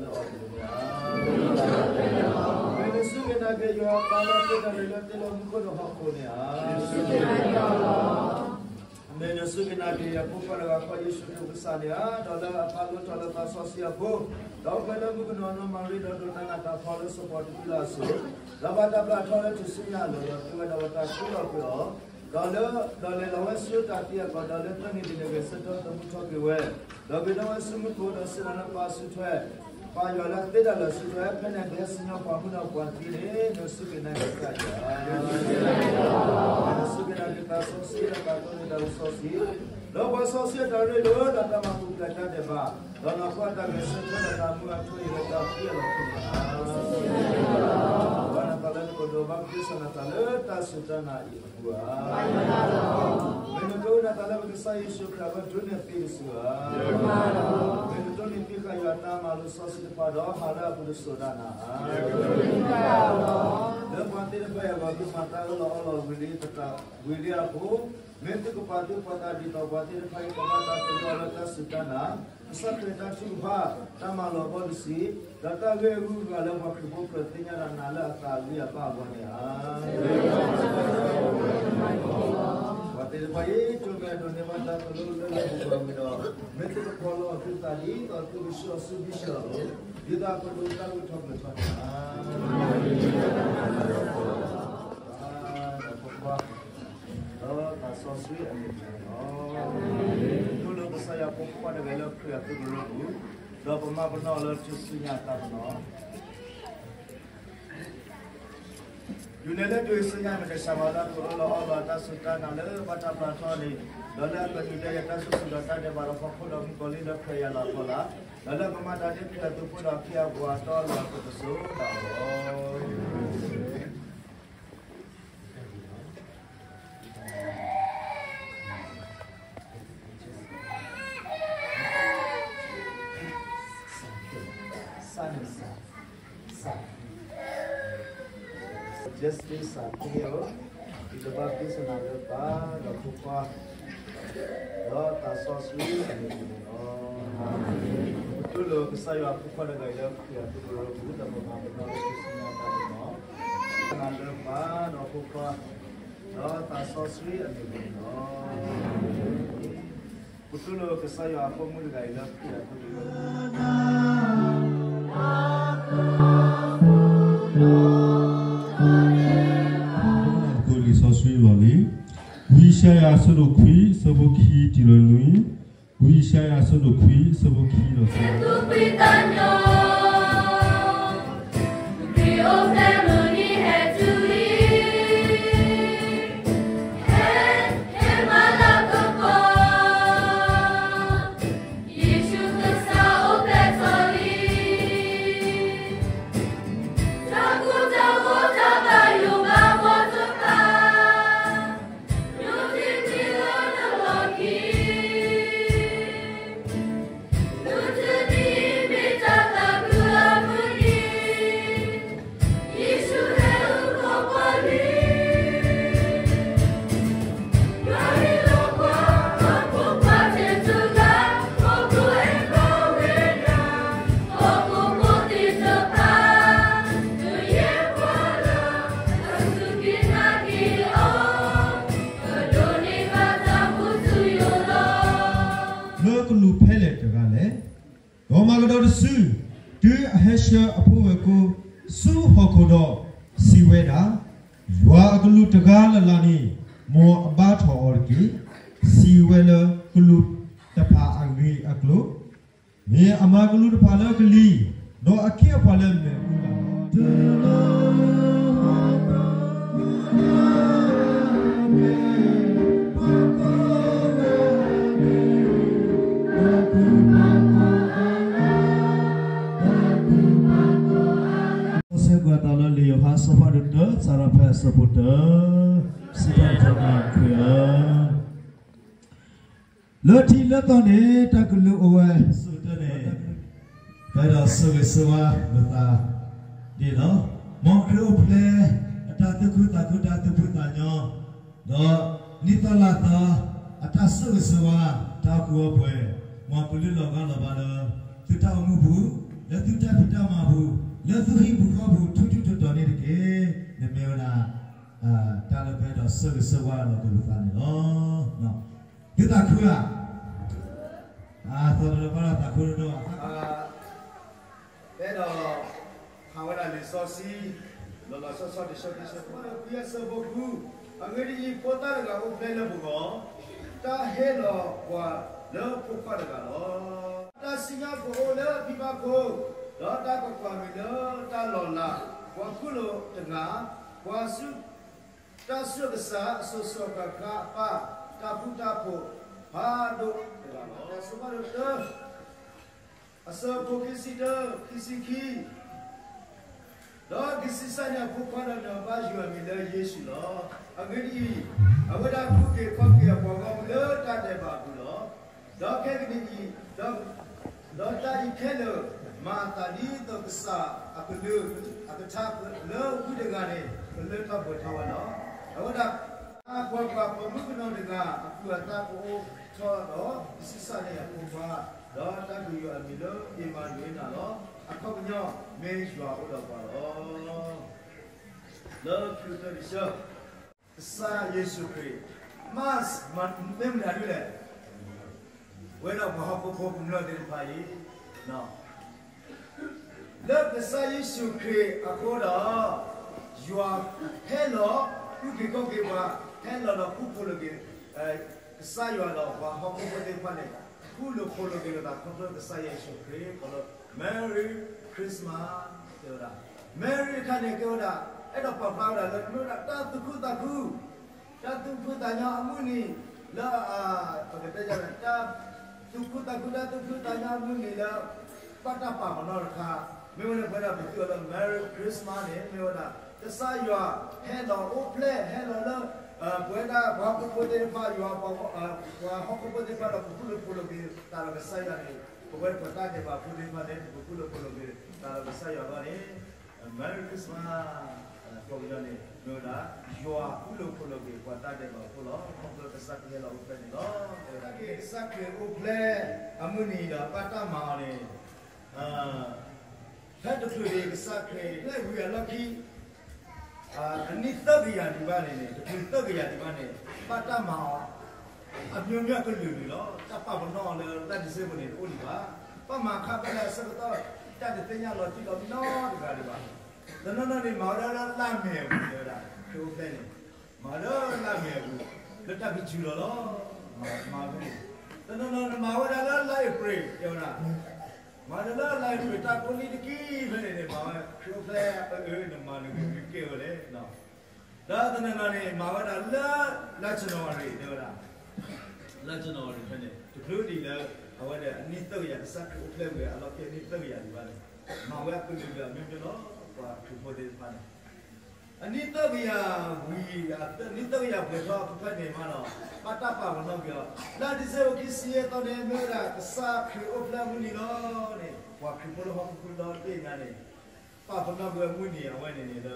လၢအီၤန့ၣ်ဧါ. မ့ၢ်နစူၢ်က့ၤနာ်က့ၤယွၤအပၢ်လၢသ့တၢ်လၢာ်လၢသ့လၢမူခိၣ်ဒီးဟီၣ်ခိၣ်န့ၣ်ဧါ. မ့ၢ်နစူၢ်က့ၤနာ်က့ၤယဖိခွါတဂၤဃီ ယ့ၣ်ၡူးခရံာ်ပကစၢ်န့ၣ်ဧါ. ဒီးလၢအသးလီထီၣ်လၢသးစီဆှံအဃိ, ဒီးဖဲလၢမုၣ်ကနီၤနီၢ်မၤရံဒီးဒိးနးနးတၢ်ဖျီလၢစီၤပီၤတဖုလၢအစိၤ, ဒီးဘၣ်တၢ်ပျၢ်ထီလၢထူၣ်စုညါအလီၢ် ဒီးသံဝဲဒီးဝဲတၢ်ဃုလီၤကွံာ်အီၤ, ဒီးလၢ ဒီးလဲၤလီၤဝဲဆူတၢ်သံအကီၢ်, ဒီးလၢသၢနံၣ်တနံၣ်အဂ့ၤ ဆၢထၢၣ်သမူထီၣ်က့ၤဝဲ, ဒီးဂ့ၤထီၣ်ဝဲဆူမူခိၣ်, ဒီးစံးလီၤလၢပၢ်စုထွဲ, ပၢ်ယွၤလၢသ့တၢ်လၢာ်စုထွဲ, ဖဲန့ၣ်ကဟဲစံၣ်ညီၣ်ပှၤမုၣ်ဒီးပှၤသံန့ၣ်, နစူၢ်က့ၤနာ်က့ၤကစၢ်ယွၤ, နစူၢ်က့ၤနာ်က့ၤသးစီဆှံ, ဒီးသးတီန့ၢ်တၢ်လၢစီဆှံ, ဒီးပှၤစီဆှံအတၢ်ရ့လိာ်, ဒီးတၢ်မၤပူၤဖျဲးတၢ်ဒဲးဘး, ဒီးနီၢ်ခိအတၢ်ဂဲၤဆၢထၢၣ်ဒီးတၢ်မူအထူအယိာ်လၢတၢ်သံအလီၢ်ခံန့ၣ်ဧါ. ပၢ်နသးလၢနကဒိးဘၣ်က့ၤစၢၤနသးလၢတၢ်စူၢ်တၢ်နာ်အံၤအပူၤဧါ. မ့ၢ်နကအိၣ်နသးလၢပကစၢ်ယ့ၣ်ၡူးခရံာ်အဂီၢ် တုၤန့ၢ်သံတစုဧါ. မ့ၢ်နတိၢ်န့ၢ်သံဃာ်ယွၤတၢ်မၤလိာ်စီဆှံတဖၣ်ဒီး ဟးလၢအပူၤတစိၤဒၣ်နၤဧါ. လၢပှၤသ့ၣ်တဖၣ်အံၤအဂီၢ် သုမၤတၢ်အၢၣ်လီၤအီလီၤဝံၤလံအပူၤ, မ့ၢ်သုကပာ်သုပှၤသးဒ်သိးပှၤသ့ၣ်တဖၣ်အံၤ ကဘၣ်တၢ်သဂၢၢ်လၢတၢ်စူၢ်တၢ်နာ်, ကစၢ်ခရံာ်တၢ်ထုကဖၣ်, တၢ်မၤလီၤဘီတဆံ, ဒီးတၢ်ဂ့ၢ်အဂုၤအဂၤလၢပှၤခရံာ်ဖိကြၢးသ့ၣ်ညါဒီးနာ်လၢအသးအဂံၢ်အဘါအဂီၢ်န့ၣ်ဧါ. ပှၤသ့ၣ်တဖၣ်အံၤ ကၠိမဲာ်ဒိးန့ၢ်ဘၣ်တၢ်သိၣ်လိလၢလၢပှဲၤပှဲၤဝံၤဒီး, မ့ၢ်သုကဖီလီၤသုသးဒ်သိးသုကဆှၢအီၤဆူ ဒ်သိးအကဒိးတၢ်ဂုၤထီၣ်ပှဲၤထီၣ်န့ၣ်ဧါ. ဒီးသးစီဆှံအမံၤန့ၣ်လီၤ. တူၢ်လိာ်ကစၢ်ယွၤအဖိခွါတဂၤလၢခရံာ်အသုးကရၢပူၤ, ဒီးပမၤပနီၣ်အီၤလၢထူၣ်စုညါအတၢ်ပနီၣ် ဒုးနဲၣ်လၢတုၤဆူညါ မ့ၢ်ကစၢ်ယွၤလၢအကအိၣ်လီၤအီလီၤအတၢ်စူၢ်တၢ်နာ်လၢဘၣ်တၢ်ပျၢ်ထီန့ၣ်, ဒီးလၢအကဒုးတဲယၤတၢ်စူၢ်စူၢ်ဒီးတၢ်ဒဲးဘးဒီးဖီခိၣ်ဒီးမုၣ်ကီၤလံၢ်လၢခရံာ်ယၤလီၤအဖီလာ်, ဒီးလၢကမၤတၢ်ဒ်ခရံာ်အသုးဖိဒီးအခ့အပှၤအတီအလိၤအသိးတစိၤဒၣ်လီၤ. စၢ်န့ၣ်စၢ်, စၢ်, Justin စၢ်သ့ၣ်ဧၢ, ယဘၣ်သ့ၣ်စၢ်နၤလၢပၢ်ဒီးဖိခွါ ဒီးသးစီဆှံအမံၤန့ၣ်လီၤ. ပတူၢ်လိာ်ကစၢ်ယွၤအဖိခွါတဂၤအံၤလၢခရံာ်အသုးကရၢပူၤ ဒီးပမၤပနီၣ်လၢထူၣ်စုညါအတၢ်ပနီၣ်, နၤလၢပၢ်ဒီးဖိခွါ ဒီးသးစီဆှံအမံၤန့ၣ်လီၤ. ပတူၢ်လိာ်ကစၢ်ယွၤအဖိမုၣ်တဂၤအံၤလၢခရံာ်အသုးကရၢပူၤ လံာ်စီဆှံလီၤလံ. ဝံယၡါယၤအဆၢဒိၣ်ခွံ အဆၢဖိခံတုၤလီၤနွံ, ဝံယၡါယၤအဆၢဒိၣ်ခွံ အဆၢဖိခံဒီးသၢ. Lơ ကလူးဖဲလဲၣ်တဂၤလဲၣ်, ဒီးမၤကဒီးတစု, တုၤအဟဲဆှၢအဖိဝဲၢ်ကိ ဆူဟီၣ်ခိၣ်ဒီးစံးဝဲဒၣ်, ယွၤအကလူးတဂၤလၢ်လၢ်န့ၣ်, မ်အဘါထီၣ်အီၤတက့ၢ်. စံးဝဲလၢကလူးတဖၣ်အဂ့ၢ်အကျိၤ, မ့ၢ်အမၤကလူးတဖၣ်လၢကလံၤ, ဒီးအခ့အပှၤလၢမ့ၣ်အူလၢ်လီၤ. ဆၢကွၢ်တၢ်လၢလံာ်ယိၤဟၣ်အဆၢဖးဒိၣ်တၢ, စးထီၣ်ဖဲအဆၢဖိတၢ, စံးထီၣ်ပတြၢၤနၤခရံာ်ဧၢ. လၢထံးလၢသီန့ၣ် တၢ်ကလုၢ်အိၣ်ဝဲ, ဆိကတၢၢ်န့ၣ်, ပအဲၣ်ဒိးဆိၣ်ဂ့ၤဆိၣ်ဝါလိာ်သးဒ်န့ၣ်လီၤ. မ်ခရံာ်အိၣ်ဖျဲၣ် အတၢ်သူၣ်ခုသးခု တၢ်သူၣ်ဖှံသးညီ, ဒီးနံၣ်သီလါသီ အတၢ်ဆိၣ်ဂ့ၤဆိၣ်ဝါ, တၢ်ဟီၣ်ခိၣ်ဟီၣ်ပှဲၤ, မ်အကလုၢ်လီၤဂာ်လီၤဘှါလၢ သုတၢ်အိၣ်မူပူၤ လၢသုတၢ်ဖံးတၢ်မၤပူၤ, လၢသုဟံၣ်ပူၤဃီပူၤ ထူထူတီတီန့ၣ်တက့ၢ်. နမ့ၢ်ဝဲဒၣ် တၢ်လၢပအဲၣ်ဒိးဆၢဂ့ၤဆၢဝါလိာ်က့ၤပသးန့ၣ်လီၤ. သုသးခုဧါ. သီတဘၣ်ဒီးသးခုတဒိၣ်ဘၣ်. ပအဲၣ်ဒိး ဟးဝဲဒၣ်လံာ်စီဆှံ လီၤလီၤဆီဆီတဆၢတဆၢ ခွံအဆၢဖိဃု, အဂ့ၢ်ဒ်အံၤ, ဖိသၣ်တဂၤအိၣ်ဖျဲၣ်လၢပဂီၢ်, တၢ်ဟ့ၣ်လီၤပှၤလၢဖိခွါတဂၤလီၤ. တၢ်စံၣ်ညီၣ်ဖိအိၣ်လၢအဖံဘၣ်ခိၣ်, ဒီးတၢ်ကကွၢ်မှံၤလၢတၢ်လီၤလး, ပှၤကူၣ်လိာ်တဂၤ, ပှၤဆူၣ်, တၢ်ဆူၣ်အကစၢ်အစိၤစိၤအဃၣ်ဃၣ်အပၢ်, တၢ်ဃူတၢ်ဖိးဖးဒိၣ်တဂၤလီၤ. တၢ်ဆိကမိၣ်တၢ် အဆၢဖိခံဆံတၢ ခံဆံခံ, ဒီးကဆံးစၢ်န့ၢ်အဖိခွါဒီး နဘၣ်ယုၢ်အမံၤလၢယ့ၣ်ၡူးလီၤ. အဂ့ၢ်ဒ်အံၤ, အဝဲဒၣ်အုၣ်က့ၤခီၣ်က့ၤအပှၤဂီၢ်မုၢ်လၢတၢ်ဒဲးဘးအပူၤလီၤ. ဒီးခဲကနံၣ်အံၤ, ဒီးတၢ်အံၤခဲလၢာ် မၤအသးဒ်သိးကစၢ်အကလုၢ်အကထါလၢဝံတဂၤန့ၣ် ကလၢထီၣ်ပှဲၤထီၣ်ဝဲလီၤ. အဝဲဒၣ် ပှၤကွၢ်ပှၤမုၣ်ကနီၤတဂၤ အကုၢ်အသးကအိၣ်ထီၣ်ဒီး ကဆံးစၢ်န့ၢ်အဖိခွါ, ဒီးတၢ်ကယုၢ်အမံၤလၢအ့မၤနူၤအ့လးလီၤ. အခီပညီ မ့ၢ်ယွၤအိၣ်ဒီးပှၤလီၤ. လၢခံကတၢၢ်တဆၢ, ကစၢ်ယ့ၣ်ၡူးခရံာ် မ့ၢ်မတၤဒ်လဲၣ်, ဝဲဒၣ်ပှၤဟီၣ်ခိၣ်ဖိကမျၢၢ်သ့ၣ်တဖၣ်အံၤ လၢကစၢ်ယ့ၣ်ၡူးခရံာ်အဃိဒီး ယွၤဟဲလီၤအုၣ်က့ၤခီၣ်က့ၤပှၤ, ဟဲလီၤဒီးဃူဖိးလိာ်က့ၤ ကစၢ်ယွၤဒီးပှၤဟီၣ်ခိၣ်ဖိသ့ၣ်တဖၣ်န့ၣ် ဃူလိာ်ဖိးလိာ်က့ၤလိာ်သးခီဖျိကစၢ်ယ့ၣ်ၡူးခရံာ် ကီးလၢ Merry Christmas တဲဝဲဒၣ်. Merry တခါန့ၣ်ကဲဝဲဒၣ် အဲၣ်ဒိးပာ်ဖျါဝဲဒၣ်လၢမ့ၢ်ဝဲဒၣ်တၢ်သူၣ်ခုသးခု တၢ်သူၣ်ဖှံသးညီအမုၢ်နံၤလၢ ပကတဲဒ်လဲၣ် တၢ်သူၣ်ခုသးခု တၢ်သူၣ်ဖှံသးညီအမုၢ်နံၤလၢ ဘၣ်တၢ်ပာ်ပနီၣ်တခါ, မ့ၢ်ဝဲဒၣ်ပဝဲဒၣ်ပသူအီၤလၢ Merry Christmas န့ၣ် မ့ၢ်ဝဲဒၣ် ကစၢ်ယွၤဟဲလီၤအိၣ်ဖျဲၣ် ဟဲလီၤလၢ ပဝဲဒၣ်ပှၤဟီၣ်ခိၣ်ဖိသ့ၣ်တဖၣ် ယွၤ ပှၤဟီၣ်ခိၣ်ဖိသ့ၣ်တဖၣ်ဒီး ပဃူလိာ်ဖိးလိာ်က့ၤသးဒီးကစၢ်ယွၤန့ၣ် ပဝဲပတၢ်ဒဲးဘးဖိသ့ၣ်တဖၣ်န့ၣ် ပကဃူလိာ်ဖိးလိာ်က့ၤသးဒီးကစၢ်ယွၤအဂီၢ်န့ၣ် Merry Christmas ကိးပယီၤန့ၣ် မ့ၢ်ဝဲဒၣ် ယွၤဃူလိာ်ဖိးလိာ်က့ၤပှၤတၢ်ဒဲးဘးဖိလီၤ. ခီဖျိကစၢ်ခရံာ်ဟဲလီၤအိၣ်ဖျဲၣ်န့ၣ်လီၤ. ကစၢ်ခရံာ်အိၣ်ဖျဲၣ်အမုၢ်နံၤဒီး ဘၣ်တၢ်မၤအီၤန့ၣ် ဖဲတချုးန့ၣ် ကစၢ်ခရံာ်အိၣ်ဖျဲၣ်ဝံၤအလီၢ်ခံ အနံၣ်သၢကယၤဒံးဘၣ်န့ၣ်န့ၣ် တချုးသၢကယၤဒံးဘၣ်န့ၣ် ဘၣ်တၢ်မၤအီၤ အမျိုးမျိုးကလုာ်ကလုာ်လီၤ. တၢ်ပာ်ပနီၣ်အီၤလၢလါ December န့ၣ် တအိၣ်ဒံးဘၣ်. ဘၣ်မၤခါဖဲလဲၣ်အဆၢကတီၢ် တၢ်တသ့ၣ်ညါလီၤတံၢ်လီၤမံနီတဂၤဒံးဘၣ်. တနီၤနီၤန့ၣ် မၤဝဲဒၣ်လၢလါမ့ၤအပူၤ တဲဝဲဒၣ် ခရံာ်အိၣ်ဖျဲၣ်န့ၣ် မၤဝဲဒၣ်လၢလါမ့ၤအပူၤ လၢတၢ်ကစူၤလီၤလီၤ. မၤဝဲန့ၣ် တနီၤနီၤန့ၣ် မၤဝဲဒၣ်လၢလါအ့ဖြ့ၣ် တဲဝဲဒၣ် မၤဝဲဒၣ်လၢလါအ့ဖြ့ၣ် တၢ်ကိးနံၣ်တက့ၢ်ဖဲန့ၣ်န့ၣ် မၤဝဲခရံာ်အိၣ်ဖျဲၣ် အအၢ နမၤနဂ့ၤကဲဝဲလဲၣ် ဒီးတနီၤနီၤန့ၣ် မၤဝဲဒၣ်လၢ လါ January တဲဝဲဒၣ် လါ January ဖဲန့ၣ် တချုးဒံးလၢ အဝဲဒၣ်အနံၣ်သၢကယၤ ကစၢ်ခရံာ်အိၣ်ဖျဲၣ်ဝံၤအလီၢ်ခံအနံၣ်သၢကယၤဒံးဘၣ်န့ၣ် မၤဝဲအကလုာ်ကလုာ်အမျိုးမျိုးလီ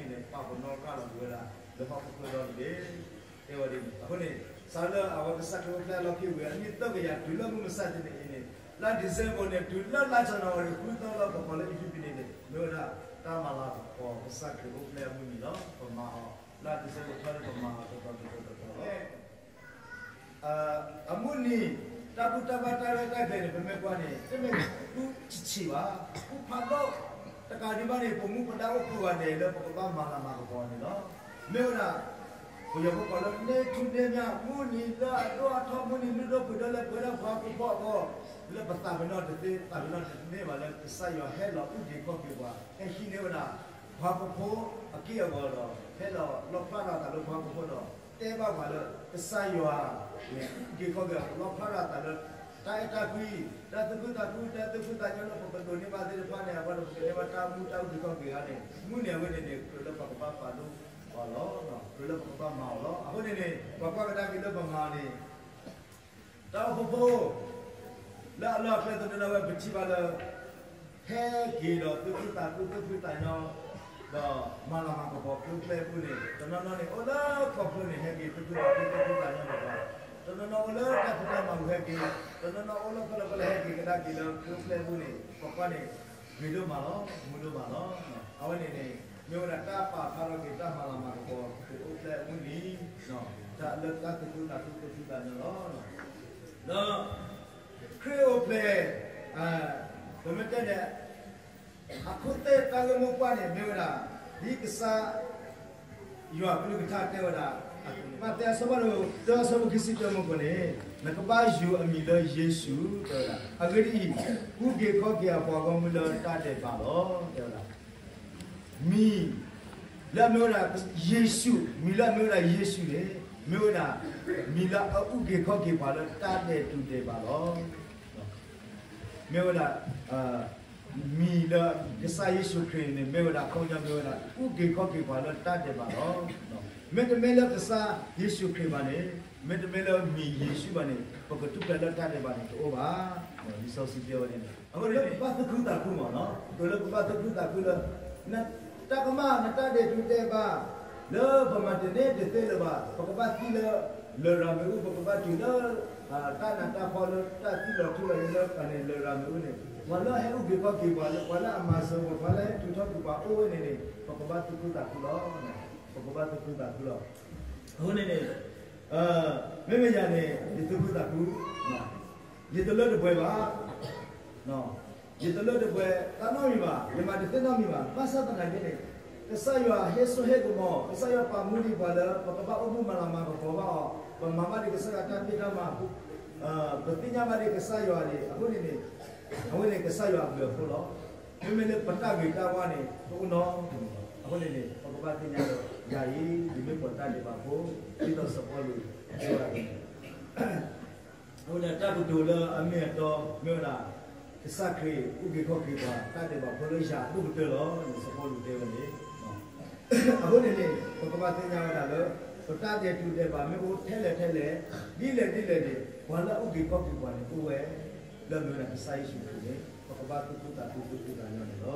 ၤ. ပှၤခရံာ်ဖိသ့ၣ်တဖၣ်န့ၣ် အနံၣ်သၢကယၤဝံၤ အနံၣ်သၢကယၤပှဲၤထီၣ်ဖဲန့ၣ်မးဒီး ဘၣ်တၢ်ပာ်ပနီၣ်က့ၤအီၤ လါ December ခံဆံယဲၢ်သီန့ၣ် မ့ၢ်ဝဲဒၣ်ကစၢ်ခရံာ်အိၣ်ဖျဲၣ်အမုၢ်နံၤလီၤန့ၣ် ပှၤခရံာ်ဖိလၢဟီၣ်ခိၣ်ချၢဒီတဘ့ၣ်ညါန့ၣ် ပာ်ပနီၣ်ကွံာ်အမုၢ်နံၤအဝဲန့ၣ်န့ၣ် လၢမ့ၢ်ဝဲဒၣ်ခရံာ်အိၣ်ဖျဲၣ်အမုၢ်နံၤန့ၣ် ပာ်ပနီၣ်ဃာ်လီၤကွံာ်ဝဲဒၣ်လၢဟီၣ်ခိၣ်ချၢဒီတဘ့ၣ် တဲဝဲဒ်န့ၣ်. အဃိန့ၣ် စးလၢအဝဲကစၢ်ခရံာ်အိၣ်ဖျဲၣ်အလီၢ်ခံဝံၤ အနံၣ်သၢကယၤတုၤလၢမုၢ်မဆါတနံၤအံၤန့ၣ် လါ December န့ၣ် တုၤလၢလါ January ဃုသီလၢပကိးလၢ Independence န့ၣ် မ့ၢ်ဝဲဒၣ်တၢ်မၤလၤကပီၤ ကစၢ်ခရံာ်အိၣ်ဖျဲၣ်အမုၢ်နံၤလီၤ. ပမၤအီၤ လါ December ထီၣ်န့ၣ် ပမၤအီၤတတီၤတတီၤတတီၤလီၤ. အမုၢ်နံၤ တၢ်ဘူၣ်တၢ်ဘါတၢ်ရဲၣ်တၢ်ကျဲၤန့ၣ် ပမ့ၢ်ကွၢ်န့ၣ် တမ့ၢ်ဘူၣ်ဆံးဆံးဘၣ်, ဘူၣ်ဖးဒိၣ် တကးဒံးဘၣ်န့ၣ် ပမူပဒါအိၣ်ကိးဂၤဒဲးလၢပကဘၣ်မၤလၤမၤကပီၤန့ၣ်လီၤ. မ့ၢ်ဝဲဒၣ် ပယီၤဖိကိးလၢ န့ၢ်ထူၣ်န့ၢ်မၠၣ် မုၢ်နံၤလၢအဒိၣ်အထီ မုၢ်နံၤလုၢ်ဒိၣ်ပှ့ၤဒိၣ်လၢပဝဲဒၣ်ပှၤဟီၣ်ခိၣ်ဖိအဂီၢ် လၢပသးပ့ၤနီၣ်တသ့ သးပ့ၤနီၣ်တန့ၢ်ဘၣ်လၢ ကစၢ်ယွၤဟဲလီၤအုၣ်က့ၤခီၣ်က့ၤပှၤ ဟဲဟံးန့ၢ်ဝဲဒၣ် ပှၤဟီၣ်ခိၣ်ဖိအက့ၢ်အဂီၤဒီး ဟဲလီၤလီၣ်ဖျါထီၣ်အသးလၢပှၤဟီၣ်ခိၣ်ဖိဒီး တဲဘၣ်ပှၤလၢ ကစၢ်ယွၤန့ၣ် အုၣ်က့ၤခီၣ်က့ၤအီၤ လီၣ်ဖျါထီၣ်အသးလၢ တၢ်အဲၣ်တၢ်ကွံ တၢ်သူၣ်ခုသးခု တၢ်သူၣ်ဖှံသးညီလၢပကဒိးန့ၢ်ဘၣ်သ့ၣ်တဖၣ်န့ၣ် အဝဲဒၣ်ပကန့ၢ်ဘၣ်တၢ်မူတၢ်အုၣ်က့ၤခီၣ်က့ၤဧါန့ၣ် မုၢ်နံၤအဝဲန့ၣ်န့ၣ် ကြၢးလၢပကဘၣ်ပာ်ဒိၣ်ပာ်လီၤ ကြၢးလၢပကဘၣ်မၤအီၤလီၤ. အဃိန့ၣ်န့ၣ် ပှၤကွၢ်ကဒါက့ၤလၢပမၤန့ၣ် တၢ်အိၣ်ဖှိၣ်ဖိ လၢအလီၢ်အကျဲသနၢၣ်ဝဲ ပထံၣ်ဘၣ်လၢ ဟဲက့ၤဒီးသူၣ်ခုသးခု သူၣ်ဖှံသးညီ ဒီးမၤလၤမၤကပီၤကျိၤကျဲအပူၤန့ၣ် တနီၤနီၤန့ၣ် အိၣ်လၢကီၢ်ချၢန့ၣ် ဟဲက့ၤသူၣ်ခုသးခု သူၣ်ဖှံသးညီဒီးပှၤ တနီၤနီၤအိၣ်လၢတၢ်ဖံးတၢ်မၤပူၤဟဲက့ၤ, တနီၤနီၤအိၣ်လၢဖဲလဲၣ်ဖဲလဲၣ်ဟဲက့ၤကဒါက့ၤလၢခရံာ်အိၣ်ဖျဲၣ်အပူၤန့ၣ် ပကွၢ်န့ၣ် ဂ့ၤဒိၣ်မးလီၤ, မုာ်ဒိၣ်မးလီၤ. အဝဲန့ၣ်န့ၣ် မ့ၢ်ဝဲဒၣ်တၢ်ပာ်ဖျါထီၣ်က့ၤတၢ်မၤလၤမၤကပီၤခရံာ်အိၣ်ဖျဲၣ်အပူၤန့ၣ် တၢ်လၢတၢ်သူၣ်ခုသးခုသူၣ်ခုသးညီလီၤ. ဒီး ခရံာ်အိၣ်ဖျဲၣ် ပမ့ၢ်တဲန့ၣ် အခိၣ်သ့ၣ်တၢ်ဂ့ၢ်မိၢ်ပှၢ်န့ၣ် မ့ၢ်ဝဲဒၣ် ဒ်ကစၢ်ယွၤကလုၢ်ကထါတဲဝဲဒၣ်, မးသဲအဆၢဖးဒိၣ်တၢအဆၢဖိခံဆံတၢမုၢ်ကီၢ်န့ၣ် နကဘၣ်ယုၤအမံၤလၢယ့ၣ်ၡူး တဲဝဲဒၣ်. အဂ့ၢ်ဒ်အံၤ, အုၣ်က့ၤခီၣ်က့ၤအပှၤဂီၢ်မုၢ်လၢတၢ်ဒဲးဘးလီၤ တဲဝဲဒၣ်. မံၤ လၢအမ့ၢ်ဝဲဒၣ်ယ့ၣ်ၡူး, မံၤလၢအမ့ၢ်ဝဲဒၣ်ယ့ၣ်ၡူးန့ၣ် မ့ၢ်ဝဲဒၣ် မံၤလၢအအုၣ်က့ၤခီၣ်က့ၤပှၤလၢတၢ်ဒဲးတူာ်ဒဲးဘးလီၤ. မ့ၢ်ဝဲဒၣ် မံၤလၢကစၢ်ယ့ၣ်ၡူးခရံာ်န့ၣ် မ့ၢ်ဝဲဒၣ် အခီပညီမ့ၢ်ဝဲဒၣ် အုၣ်က့ၤခီၣ်က့ၤပှၤလၢတၢ်ဒဲးဘးလီၤ. မ့တမ့ၢ်လၢကစၢ်ယ့ၣ်ၡူးခရံာ်ဘၣ်န့ၣ်, မ့တမ့ၢ်လၢမံၤယ့ၣ်ၡူးဘၣ်န့ၣ် ပကထူၣ်ဖျဲးလၢတၢ်ဒဲးဘးန့ၣ်တအိၣ်ဘၣ်. လံာ်စီဆှံတဲဝဲန့ၣ် အဃိန့ၣ် ပဘၣ်သူၣ်ခုသးခုမးနီၤ, အဃိလၢပဘၣ်သူၣ်ခုသးခုလၢ တၢ်ကမၣ်နတၢ်ဒဲးတူာ်ဒဲးဘး လၢပမၤတန့ၢ်တသ့လၢၤဘၣ်, ပကဘၣ်သံလၢ လရာ်မ့ၣ်အူ, ပကဘၣ်တုၤလၢ တၢ်နးတၢ်ဖှီၣ်လၢတၢ်သံလီၤထူလီၤယိာ်လၢ လရာ်မ့ၣ်အူန့ၣ်, ပှၤလၢအဟဲအုၣ်က့ၤခီၣ်က့ၤပှၤ, ပှၤလၢအမၤစၢၤပှၤ, ပှၤလၢအဟဲထုးထီၣ်ကွံာ်ပှၤအိၣ်ဝဲန့ၣ်န့ၣ် ပကဘၣ်သူၣ်ခုသးခုလီၤ. ပကဘၣ်သူၣ်ခုသးခုလီၤ. အဃိန့ၣ်န့ၣ် မ့မ့ၢ်ယၤန့ၣ် ယသူၣ်ခုသးခု, ယတလၢတပှဲၤဘၣ်, ယတလၢတပှဲၤတၢ်နီတမံၤဘၣ်, ယမၤတသ့နီတမံၤဘၣ်. ဘၣ်ဆၣ်သနာ်က့န့ၣ် ကစၢ်ယွၤဟ့ၣ်စိဟ့ၣ်ကမီၤ, ကစၢ်ယွၤပာ်မူဒံးပှၤလၢ ပကဘၣ်အိၣ်မူမၤလၤမၤကပီၤဘၣ်အီၤ, ပမၤဘၣ်ဒံးကစၢ်ယွၤတၢ်ဖံးတၢ်မၤ, ပသ့ၣ်ညါဘၣ်ဒံးကစၢ်ယွၤန့ၣ်, အဃိန့ၣ်န့ၣ် အဝဲန့ၣ်ကစၢ်ယွၤအဘျုးအဖှိၣ်လီၤ. မ့မ့ၢ်လၢပတၢ်ဂ့ၤတၢ်ဝါန့ၣ် တအိၣ်နီတမံၤဘၣ်. အဃိန့ၣ်န့ၣ် ပကဘၣ်သ့ၣ်ညါလၢ ယၤအံၤ ယမ့ၢ်ပှၤတၢ်ဒဲးဘးဖိ, ဒ်သိးစီၤပီလူးတဲဝဲဒၣ် အဃိန့ၣ် တၢ်ကတိၤလၢအမ့ၢ်အတီ မ့ၢ်ဝဲဒၣ် ကစၢ်ခရံာ်အုၣ်က့ၤခီၣ်က့ၤပှၤ တၢ်ဒဲးဘးဖိလၢယၤအဒိၣ်ကတၢၢ်လီၤန့ၣ် စီၤပီလူးတဲဝဲန့ၣ်. အဃိန့ၣ်န့ၣ် ပကဘၣ်သ့ၣ်ညါဝဲဒၣ်လၢ ပတၢ်ဒဲးတူာ်ဒဲးဘးမ့ၢ်အိၣ်ထဲလဲၣ်ထဲလဲၣ်, ဒ်လဲၣ်ဒ်လဲၣ်န့ၣ် ပှၤလၢအုၣ်က့ၤခီၣ်က့ၤပှၤန့ၣ်အိၣ်ဝဲ, လၢအမ့ၢ်ဝဲဒၣ်ကစၢ်ယ့ၣ်ၡူးခရံာ်န့ၣ် ပကဘၣ်သူၣ်ခုသးခုသူၣ်ခုသးညီန့ၣ်လီၤ.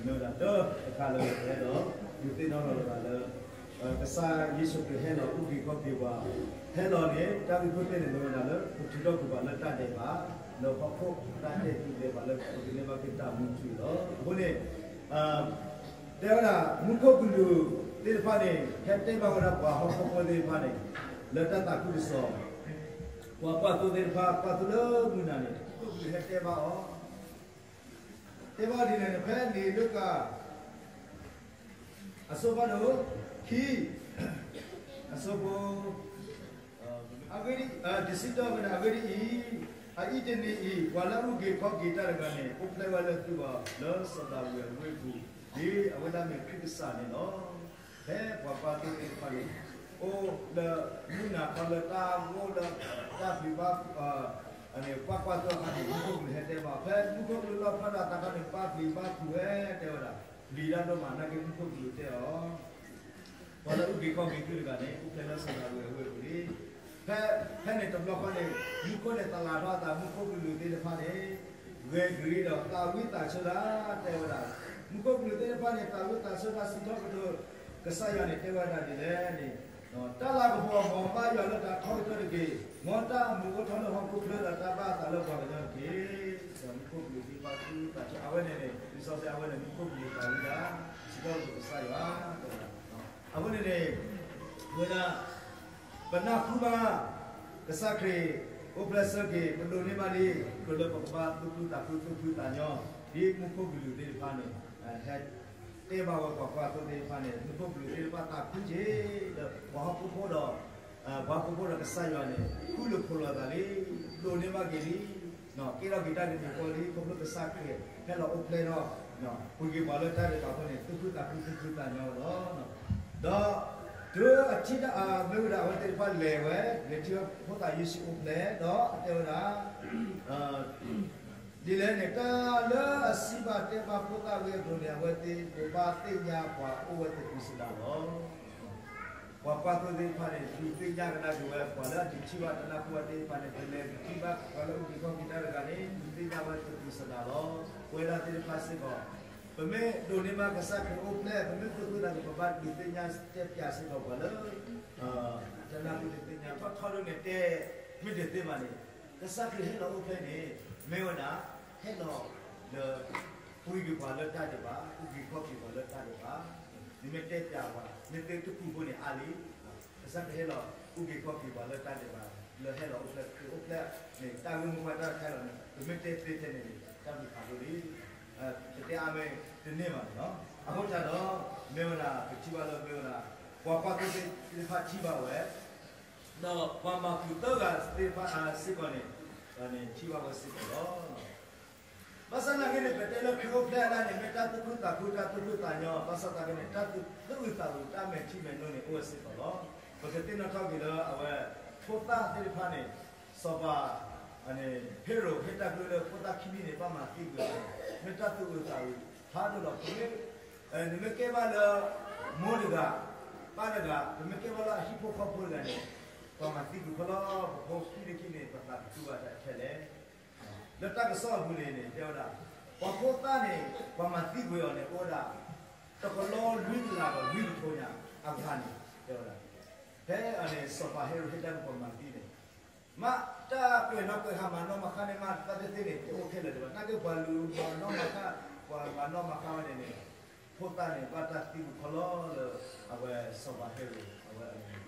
မ့ၢ်ဝဲဒၣ်တၢ်တခါလၢပအဲၣ်ဒိး ဒုးသ့ၣ်နီၣ်ထီၣ်လၢၤဘၣ်လၢ ကစၢ်ယ့ၣ်ၡူးခရံာ်ဟဲလီၤအုၣ်က့ၤခီၣ်က့ၤပှၤ, ဟဲလီၤန့ၣ် တၢ်ဂ့ၢ်ခိၣ်သ့ၣ်န့ၣ် မ့ၢ်ဝဲဒၣ်လၢ ပထုးထီၣ်ကွံာ်ပှၤလၢတၢ်ဒဲးဘး, လၢဟီၣ်ခိၣ်တၢ်ဒဲးတူာ်ဒဲးဘးလၢပကန့ၢ်ဘၣ်က့ၤတၢ်မူထူလီၤ. အဃိန့ၣ် တဲဝဲဒၣ် မူခိၣ်ကလူးသ့ၣ်တဖၣ်န့ၣ် ဟဲတဲဘၣ်ဝဲဒၣ်ပှၤဟီၣ်ခိၣ်ဖိသ့ၣ်တဖၣ်န့ၣ် လၢတၢ်သးခုကစီၣ်, ပှၤကွၢ်သိသ့ၣ်တဖၣ် ကွၢ်သိလၢမုၢ်နၤန့ၣ် မူခိၣ်ကလူးဟဲတဲဘၣ်အီၤ တဲဘၣ်ဒ်လဲၣ်န့ၣ် ဖဲလံာ်လူၤကၣ် အဆၢဖးဒိၣ် ခံ အဆၢဖိ အဂ့ၢ်ဒ်အံၤ, တဆံတၢဖဲန့ၣ် အဂ့ၢ်ဒ်အံၤ, အအံၤတနံၤအံၤ ပှၤလၢအုၣ်က့ၤခီၣ်က့ၤတၢ်တဂၤန့ၣ် အိၣ်ဖျဲၣ်ဝဲလၢသုဂီၢ် လၢစီၤဒၤဝံးအဝ့ၢ်ပူၤ, ဒ်အဝဲဒၣ်မ့ၢ်ခရံာ်ကစၢ်န့ၣ်လီၤ. ဖဲပှၤကွၢ်သိသ့ၣ်တဖၣ်န့ၣ် အိၣ်လၢမုၢ်နၤခီလၢတၢ်ဂိၢ်လၢတၢ်ပျံၤဘၣ် အန့ၣ် ပှၤကွၢ်သိအခါန့ၣ် မူခိၣ်ကလူးဟဲတဲဘၣ်, ဖဲမူခိၣ်ကလူးလီၣ်ဖျါထီၣ်အသးခါန့ၣ် ပၢ်ပျံၤဘၣ်ပူၤဝဲ တဲဝဲဒၣ်, ပျံၤတၢ်ဒိၣ်မးနာ်က့ မူခိၣ်ကလူးတဲအီၤ ပှၤလၢအုၣ်က့ၤခီၣ်က့ၤသုတဂၤန့ၣ် အိၣ်ဖျဲၣ်လၢစီၤဒၤဝံးအဝ့ၢ်ပူၤလံ. ဖဲ ဖဲန့ၣ်တဘျီဃီန့ၣ် မူခိၣ်န့ၣ်သလၣ်ထီၣ်အသး မူခိၣ်ကလူးသ့ၣ်တဖၣ်န့ၣ် ဂဲၤကရံဒီးသးဝံၣ်သးဆၢတၢ် တဲဝဲဒၣ်, မူခိၣ်ကလူးသ့ၣ်တဖၣ်န့ၣ် သးဝံၣ်သးဆၢတၢ် စံးထီၣ်ပတြၢၤ ကစၢ်ယွၤန့ၣ် တဲဝဲဒၣ်ဒ်လဲၣ်န့ၣ်, တၢ်လၤကပီၤ မ်ဘၣ်ယွၤလၢတၢ်ထီကတၢၢ်တက့ၢ်. မ်တၢ်အမုာ်အိၣ်ထီၣ်လၢဟီၣ်ခိၣ်ချၢဒီးတၢ်ဘၣ်အသးလၢပှၤကညီတက့ၢ်. ဒီးမူခိၣ်ကလူးသ့ၣ်တဖၣ်သူၣ်ခုသးခု အဝဲန့ၣ်န့ၣ် လံာ်စီဆှံအဝဲန့ၣ် မူခိၣ်ကလူးသးဝံၣ်တၢ် စံးထီၣ်ပတြၢၤကစၢ်ယွၤ တဲဝဲဒၣ်. အဃိန့ၣ်န့ၣ် ဝဲဒၣ် ပနၢ်ဟူဘၣ် ကစၢ်ခရံာ် အိၣ်ဖျဲၣ်ဆၢက့ၤ ပဒိးန့ၢ်ဘၣ်လံ ပဒိးလၢပကဘၣ်သူၣ်ခုသးခုသူၣ်ဖှံသးညီ ဒ်မူခိၣ်ကလူးသ့ၣ်တဖၣ်န့ၣ် ဟဲတဲဘၣ်ဝဲပှၤကွၢ်သိသ့ၣ်တဖၣ်န့ၣ် မူခိၣ်ကလူးသ့ၣ်တဖၣ်သးခုက့ၤ ဒီးပှၤဟီၣ်ခိၣ်ဖိဒီး ပှၤဟီၣ်ခိၣ်ဖိဒီးကစၢ်ယွၤန့ၣ် ဃူလိာ်ဖိးလိာ်သးလံ, ဒိးန့ၢ်ဘၣ်က့ၤလံ, ကဲထီၣ်က့ၤတၢ်တမံၤဃီလံ ခီဖျိကစၢ်ခရံာ် ဟဲလီၤအိၣ်ဖျဲၣ်ထီၣ် ပှ့ၤက့ၤပှၤလၢတၢ်ဒဲးဘးအဃိန့ၣ် သူၣ်ခုသးခုသူၣ်ခုသးညီလီၤ. ဒီးတုၤအထံၣ်တၢ်အမ့ၢ်ဝဲဒၣ် အဝဲသ့ၣ်တဖၣ်လဲၤဝဲ လဲၤထံၣ်ဖိသၣ်ယ့ၣ်ၡူးအိၣ်ဖျဲၣ် ဒီးအတဲဝဲဒၣ် ဒ်လဲၣ်န့ၣ် တၢ်လၢအစံးဘၣ်တဲဘၣ်ဖိသၣ်ဝံၤအဒိၣ်န့ၣ် အဝဲသ့ၣ်ဘိးဘၣ်သ့ၣ်ညါပှၤအိၣ်ဝဲသပှၢ်စဒၤလီၤ. ပှၤကွၢ်သိသ့ၣ်တဖၣ်န့ၣ် ဒုးသ့ၣ်ညါကဒါက့ၤဝဲ ပှၤလၢအဒုးထံၣ်ဘၣ်တၢ်နၢ်ဟူဝဲသ့ၣ်တဖၣ်န့ၣ် ပလဲၤဒုးထံၣ်ဘၣ်ပှၤလၢအုၣ်က့ၤခီၣ်က့ၤတၢ်တဂၤန့ၣ် ဒုးသ့ၣ်ညါဝဲသပှၢ်စဒၤလီၤ. ပဝဲဒၣ်သ့ၣ်တဖၣ်စ့ၢ်ကီး ပမ့ၢ်ဒိးန့ၢ်ဘၣ်ကစၢ်ခရံာ်အိၣ်ဖျဲၣ် ပမ့ၢ်သူၣ်ခုသးခု ပဘၣ်ဒုးသ့ၣ်ညါတဲပၠးစ့ၢ်ကီးပှၤလၢ တၢ်နၢ်ဟူဒုးသ့ၣ်ညါ ထီထီဒိၣ်န့ၣ်တဲ မ့ၢ်တသ့ဘၣ်န့ၣ်, ကစၢ်ခရံာ်ဟဲလီၤအိၣ်ဖျဲၣ်န့ၣ် မ့ၢ်ဝဲဒၣ် ဟဲလီၤလၢ ပှ့ၤက့ၤပှၤလၢတၢ်ဒဲးဘး, အုၣ်က့ၤခီၣ်က့ၤပှၤလၢတၢ်ဒဲးဘး, နမ့ၢ်တဲပျးပှၤ မ့ၢ်သ့တပူၤဖိန့ၣ်အါလံ, ကစၢ်ခရံာ်ဟဲလီၤ အုၣ်က့ၤခီၣ်က့ၤပှၤလၢတၢ်ဒဲးဘး, လၢဟဲလီၤအိၣ်ဖျဲၣ် ခရံာ်အိၣ်ဖျဲၣ်န့ၣ် တၢ်ဂ့ၢ်မိၢ်ပှၢ်တၢ်တခါလီၤန့ၣ် ပမ့ၢ်တဲသ့ထဲန့ၣ်န့ၣ် တၢ်ဘျုးဖးဒိၣ်လံ ပတဲအါမ့ၢ်တန့ၢ်ဘၣ်န့ၣ်လီၤ. အဃိသတးဒီး မ့ၢ်ဝဲဒၣ် ပထံၣ်ဘၣ်လၢမ့ၢ်ဝဲဒၣ် ပှၤကွၢ်သိသ့ၣ်တဖၣ်ထံၣ်ဘၣ်ဝဲ, ဒီးပှၤမၤကူးသၢဂၤသ့ၣ်တဖၣ်စ့ၢ်ကီးန့ၣ် ထံၣ်ဘၣ်ဝဲစ့ၢ်ကီးလီၤ. ဘၣ်ဆၣ်သနာ်က့န့ၣ် ပတဲလၢခရံာ်အိၣ်ဖျဲၣ်အနၢ်န့ၣ် မ့ၢ်တၢ်သူၣ်ခုသးခု တၢ်သူၣ်ဖှံသးညီ, ဘၣ်ဆၣ်သနာ်က့န့ၣ် တၢ်သူၣ်အုးသးအုး တၢ်မဲာ်ထံမဲာ်နိန့ၣ် အိၣ်ဝဲစ့ၢ်ကီးလီၤ. ပကသ့ၣ်နီၣ်ထီၣ်က့ၤလၢအဝဲ ဖိသၣ်သ့ၣ်တဖၣ်န့ၣ် စီၤပၤ ဟ့ရိာ်ဟ့ၣ်တၢ်ကလုၢ်လၢဖိသၣ်ခံမံၤန့ၣ် ဘၣ်မၤသံကွံာ်အီၤန့ၣ် မ့ၢ်တၢ်သူၣ်အုးသးအုးဖးဒိၣ်လီၤ. ပမ့ၢ် နမ့ၢ်ကဲဘၣ်လၢ မိၢ်တဂၤ ပၢ်တဂၤ, ပမ့ၢ်ကဲဘၣ်လၢအဟံၣ်ဖိဃီဖိတဂၤန့ၣ် ပှၤမၤသံကွံာ်ခီလီၤ. ပဖိခံတခံန့ၣ် ပသးကတူၢ်ဘၣ်တၢ်ထဲလဲၣ်. လၢတၢ်ကစီၣ်အပူၤန့ၣ်န့ၣ် တဲဝဲဒၣ် ပှၤဖိသၣ်န့ၣ် ပှၤမၤသံကွံာ်အီၤန့ၣ် အိၣ်ဝဲဒၣ် တကလီၤလွံၢ်ကလးဒီးလွံၢ်ကထိညါအဂၤန့ၣ် တဲဝဲဒၣ် ဖဲအန့ၣ် စီၤပၤဟ့ရိာ်ဟ့ၣ်တၢ်ကလုၢ်ပှၤမၤသံန့ၣ် မ့ၢ်တၢ်ကွဲးနီၣ်ကွဲးဟး မၤနီၣ်မၤဃါန့ၣ် မ့ၢ်တၢ်သ့ၣ်သ့ၣ်န့ၣ် တအိၣ်ခဲလၢာ်ဒံးဘၣ်. နာ်က့ပှၤလူၤမၤနီၣ်မၤဃါ ပှၤမၤနီၣ်မၤဃါဝဲန့ၣ်န့ၣ် ဖိသၣ်န့ၣ် ဘၣ်တၢ်သံကွံာ်ခီလီၤလၢ အဝဲစီၤပၤဟ့ရိာ် အဝဲ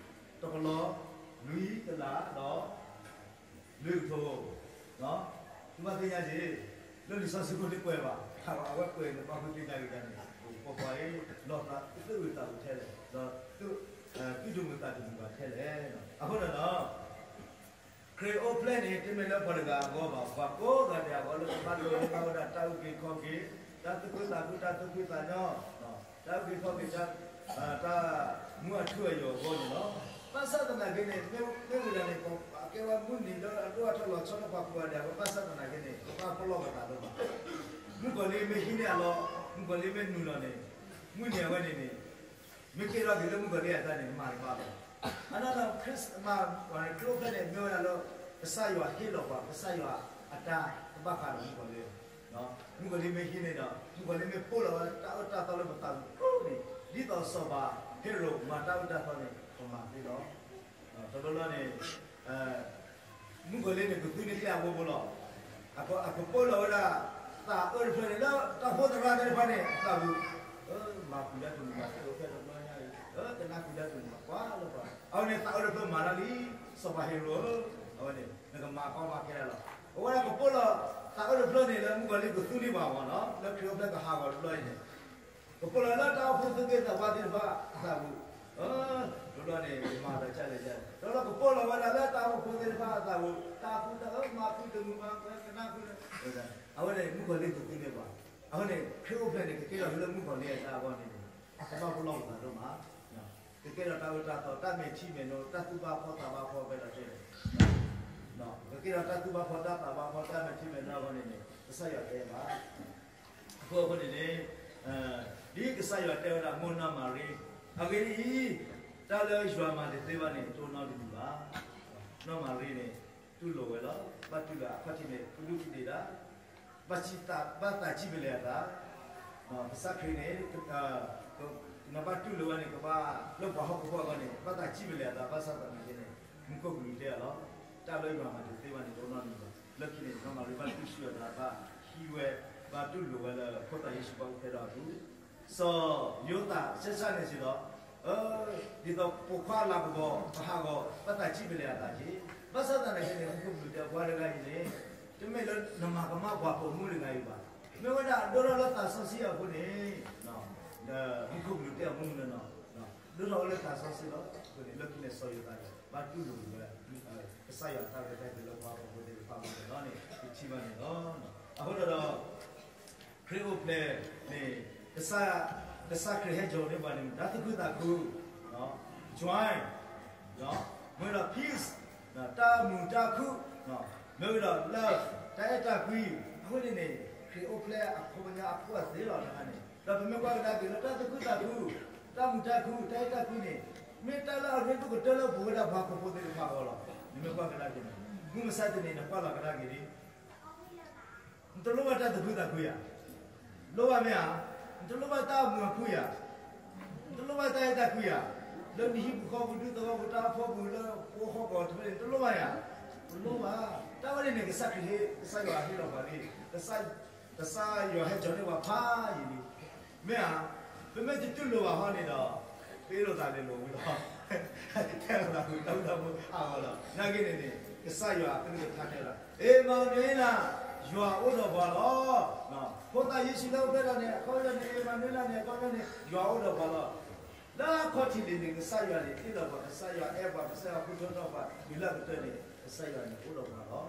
တကလီၤ လွံၢ်ကလးဒီး လွံၢ်ကထိ သုဘၣ်သ့ၣ်ညါက့ၤ လၢလံာ်စီဆှံဖိတကွဲးဘၣ် အဝဲကွဲးန့ၣ် ပာ်ဃုသ့ၣ်ညါက့ၤန့ၣ် ပှၤကွၢ်အံၤ လီၤသးသုးအုးသးအုးထဲလဲၣ်, ဒီးသုးဒိၣ်မုၢ်သးဒိၣ်မုၢ်ဘၣ်ထဲလဲၣ်. အဃိဒီး ခရံာ်အိၣ်ဖျဲၣ်န့ၣ် တမ့ၢ်လၢပှၤတဂၤအဂီၢ်ဘၣ်, ပှၤကိးဂၤဒဲးအဂီၢ် လၢကဘၣ်ဒိးန့ၢ်ဘၣ်ဝဲဒၣ်တၢ်အုၣ်က့ၤခီၣ်က့ၤ, တၢ်သူၣ်ခုသးခု, တၢ်သူၣ်ဖှံသးညီ, တၢ်အုၣ်က့ၤခီၣ်က့ၤ, တၢ်မူအထူအယိာ်အဂီၢ်န့ၣ်လီၤ. ဘၣ်ဆၣ်သနာ်က့န့ၣ် မ့ၢ်ဝဲဒၣ်န့ၣ် ပကဲဝဲမုၢ်နံၤလၢအဒိၣ်အထီၣ်လီၤဆီလၢပှၤကိးဂၤဒဲးအဂီၢ် ဘၣ်ဆၣ်သနာ်က့န့ၣ် ပဘၣ်ပလီၢ်ပသးဒိၣ်မး. မုၣ်ကီၤလံၢ်မ့ၢ်ဟံးန့ၢ်အလီၢ်, မုၣ်ကီၤလံၢ်မ့ၢ်နုာ်လီၤန့ၣ် မုၢ်နံၤအဝဲန့ၣ်န့ၣ် မ့ၢ်ကဲထီၣ်က့ၤလၢမုၣ်ကီၤလံၢ်အတၢ်န့ၣ် မၤတဘၣ်လီၤ. အနီၢ်နီၢ် Christmas ပှၤန့ၣ် ခရံာ်အိၣ်ဖျဲၣ်န့ၣ် မ့ၢ်ဝဲဒၣ်လၢ ကစၢ်ယွၤဟ့ၣ်လီၤပှၤ ကစၢ်ယွၤအတၢ်ကဘၣ်ဃးဒီးမုၣ်ကီၤလံၢ်, မုၣ်ကီၤလံၢ်မ့ၢ်ဟံးန့ၢ်ဒီး မုၣ်ကီၤလံၢ်မ့ၢ်ပိၢ်လီၤဝဲတၢ်အၢတၢ်သီလၢပသးပူၤန့ၣ် ဒ်သိးစီၤပၤဟ့ရိာ်မၤတၢ်အၢတၢ်သီန့ၣ် ပမၤသ့လီၤ. တဘျီဘျီန့ၣ် မုၣ်ကီၤလံၢ်န့ၣ် ကသူန့ၢ်ကျဲအဘိဘိလီၤ. အကပိၢ်လီၤဝဲဒၣ် သးအၢတဖျၢၣ်န့ၣ် လၢတၢ်အိၣ်ဖှိၣ်သရၣ်သ့ၣ်တဖၣ်န့ၣ် အသးပူၤ, မၤပူၤဒၣ်တမုာ်ဘၣ် တၢ်အိၣ်ဖှိၣ်တဖျၢၣ်ညါအံၤ ကနၣ်ဃုာ်ဒၣ်တမုာ်ဘၣ် ကွၢ်လၢပှၤ အဝဲန့ၣ် သးအၢတဖျၢၣ်မၤတၢ်လံ, စီၤပၤဟ့ရိာ်ဧၢ, အဝဲန့ၣ် နကမၤကီမၤခဲလီၤ. အဝဲဒၣ်ကပိၢ်လီၤ သးအၢတဖျၢၣ်န့ၣ် လၢမုၣ်ကီၤလံၢ်ကသူန့ၢ်ပှၤအဂီၢ်နီၤ လၢခရံာ်အိၣ်ဖျဲၣ်ကဟးဂီၤတဘျီအံၤန့ၣ် ကပိၢ်လီၤလၢတၢ်အိၣ်ဖှိၣ်သူၣ်က့သးပှၢ်သ့ၣ်တဖၣ်အသးပူၤ, တဘျီန့ၣ် မၤဒီးကလဲၤကလဲၤ တဘျီကပိၢ်လီၤဝဲဒၣ်လၢတၢ်အိၣ်ဖှိၣ်သ့ၣ်တဖၣ်အသးပူၤ, တၢ်ဃူတၢ်အၢမၤဃုတမုာ်ဘၣ် ကနၣ်ဃု, အဝဲန့ၣ် မုၣ်ကီၤလံၢ်ကသူန့ၢ်ပှၤ, အဃိန့ၣ် ခရံာ်အိၣ်ဖျဲၣ်န့ၣ် ကကဲထီၣ်လၢမုၣ်ကီၤလံၢ်အတၢ်အဂီၢ်န့ၣ်န့ၣ် ကဘၣ်ပလီၢ်ပသးဒိၣ်မး, ကကဲထီၣ်တၢ်အၢတၢ်သီ တၢ်မဲာ်ထံမဲာ်နိ တၢ်သူၣ်ဘၣ်ဖှီၣ်သးဘၣ်ဖှီၣ်ဖဲဒီးတဲ ကကဲထီၣ်တၢ်သူၣ်ဘၣ်ဖှီၣ်တၢ်သးဘၣ်ဖှီၣ်တၢ်မဲာ်ထံမဲာ်နိအဂီၢ်န့ၣ်န့ၣ် ကစၢ်ယွၤတဲဘၣ်. အဃိအဃိန့ၣ်န့ၣ် ဒ်ကစၢ်ယွၤတဲဝဲဒၣ် မိၢ်နီၢ်မၤရံ, အဂ့ၢ်ဒ်အံၤ, တၢ်လၢယွၤမၤတသ့ဘၣ်န့ၣ် တအိၣ်နီတမံၤဘၣ်. နီၢ်မၤရံန့ၣ် တူၢ်လိာ်ဝဲလီၤ. ဘၣ်တူၢ်လိာ်အခီၣ်ထံးန့ၣ် ကဒူးကဒ့ၣ်ဒၣ် ဘၣ်သးစံၣ်ပလၢၤအသး, ကစၢ်ခရံာ်န့ၣ် နဘၣ်တူၢ်လိာ်ဝဲန့ၣ် ကဘၣ်လၢပှၤဟီၣ်ခိၣ်ဖိအဂီၢ်န့ၣ် ဘၣ်သးစံၣ်ပလၢၤအသး ဘၣ်ဆၣ်သနာ်က့န့ၣ် မူခိၣ်ကလူးတဲအီၤလီၤ. တၢ်လၢယွၤမၤတသ့ဘၣ်န့ၣ် တအိၣ်နီတမံၤဘၣ်. လၢခံန့ၣ် နီၢ်မၤရံဘၣ်တူၢ်ဆူၣ်အသး ဘၣ်ဟံးဝဲ, ဘၣ်တူၢ်လိာ်ဝဲလၢ ဖိသၣ်ယ့ၣ်ၡူးဘၣ်အိၣ်ဖျဲၣ်ထီၣ်အပူၤ စီၤယိၤသး ဆဲးဆၣ်န့ၣ်စ့ၢ်ကီး, ဒ်သိးပိာ်ခွါလၤကပီၤ ပဟးဂီၤ ဘၣ်သးစံၣ်ပလၢၤအသးက့ၤ, ဘၣ်ဆၣ်သနာ်က့န့ၣ် မူခိၣ်ကလူးတဲပှၤတဂၤအံၤန့ၣ် တမ့ၢ်လၢနမၤကမၣ်ပှၤပိာ်မုၣ်တဂၤအံၤဘၣ်. မ့ၢ်ဝဲဒၣ်အဒိၣ်ထီၣ်လၢသးစီဆှံအဃိန့ၣ် မူခိၣ်ကလူးတဲအီၤမုၢ်မုၢ်နီၢ်နီၢ်, ဒိၣ်ထီၣ်ဝဲလၢသးစီဆှံလီၤ. အဃိန့ၣ် လၢခံန့ၣ် စီၤယိၤသးန့ၣ် ဘၣ်တူၢ်လိာ်ဝဲ ကစၢ်ယွၤတၢ်ရဲၣ်တၢ်ကျဲၤလၢပှၤဟီၣ်ခိၣ်ဖိသ့ၣ်တဖၣ်အဂီၢ်န့ၣ်လီၤန့ၣ် ပထံၣ်ဘၣ်န့ၣ်လီၤ. အဃိဒီး ခရံာ်အိၣ်ဖျဲၣ်န့ၣ် ကစၢ်, ကစၢ်ခရံာ်ဟဲကၠီၤန့ၢ်ပှၤန့ၣ် တၢ်သူၣ်ခုသးခု, joy, မ့ၢ်ဒီး peace, တၢ်မုာ်တၢ်ခု, မ့ၢ်ဝဲဒီး love, တၢ်အဲၣ်တၢ်ကွံ, အဃိန့ၣ်န့ၣ် ခရံာ်အိၣ်ဖျဲၣ်အခီပညီအခိၣ်အသ့လီၤတခါန့ၣ် ဒီးပမ့ၢ်ကွၢ်ကဒါက့ၤလၢတၢ်သူၣ်ခုသးခု, တၢ်မုာ်တၢ်ခု, တၢ်အဲၣ်တၢ်ကွံန့ၣ် မ့ၢ်တၢ်လၢအရ့ဒိၣ်ကတၢၢ်လၢပဝဲဒၣ်ပှၤဟီၣ်ခိၣ်ဖိသ့ၣ်တဖၣ်အဂီၢ်လီၤ. နမ့ၢ်ကွၢ်ကဒါက့ၤန့ၣ် မုၢ်မဆါတနံၤန့ၣ် ကွၢ်လီၤကဒါက့ၤလံ နတလိၣ်ဘၣ်တၢ်သူၣ်ခုသးခုယၤ, လိၣ်ဘၣ်မ့ၢ်ဧါ, နတလိၣ်ဘၣ်တၢ်မုာ်အခုယၤ, နတလိၣ်ဘၣ်တၢ်အဲၣ်တၢ်ကွံယၤ, လၢနဟံၣ်ပူၤဃီပူၤ ဒူသဝီပူၤ တၢ်အိၣ်ဖှိၣ်ပူၤ လၢပှၤဟီၣ်ကဝီၤတဖျၢၣ်န့ၣ် နတလိၣ်ဘၣ်ယၤ, တလိၣ်ဘၣ်. တၢ်ဝဲန့ၣ်န့ၣ် ကစၢ်ခရံာ်ဟ့ၣ်, ကစၢ်ယွၤဟ့ၣ်လီၤပှၤလံ, ကစၢ်ယွၤဟဲကၠီန့ၢ်ပှၤဖးယံာ်လံ. မ့ၢ်ဧါ, ပမ့ၢ်တတူၢ်လိာ်ဘၣ်ဟီန့ၣ်ဒီး ပအ့ၣ်လိာ်သးလၢလိၤဝံၤလီၤ, ထဲလိာ်သးဝံၤတၢ်မူတၢ်ဖိအါဂီၢ်လီၤ. နာ်က့န့ၣ်န့ၣ် ကစၢ်ယွၤကလုၢ်ကထါတဲဝဲဒၣ် အ့မၤနူၤအ့လး, ယွၤအိၣ်ဒီးပှၤလီၤ. ဖိသၣ်ယ့ၣ်ၡူးလၢအအိၣ်ဖျဲၣ်ထီၣ်န့ၣ် အခီပညီန့ၣ် အ့မၤနူၤအ့လးန့ၣ် အခီပညီန့ၣ် ယွၤအိၣ်ဒီးပှၤလီၤ. လၢအခီၣ်ထံးလံၤန့ၣ် ကစၢ်ယွၤန့ၣ် ဟ့ၣ်လီၤပှၤ, ကစၢ်ယွၤအဲၣ်ပှၤ, ကစၢ်ယွၤဃုထၢထီၣ်ပှၤ တုၤလၢအကတၢၢ်န့ၣ် ကစၢ်ယွၤန့ၣ်အိၣ်ဒီးပှၤလီၤ.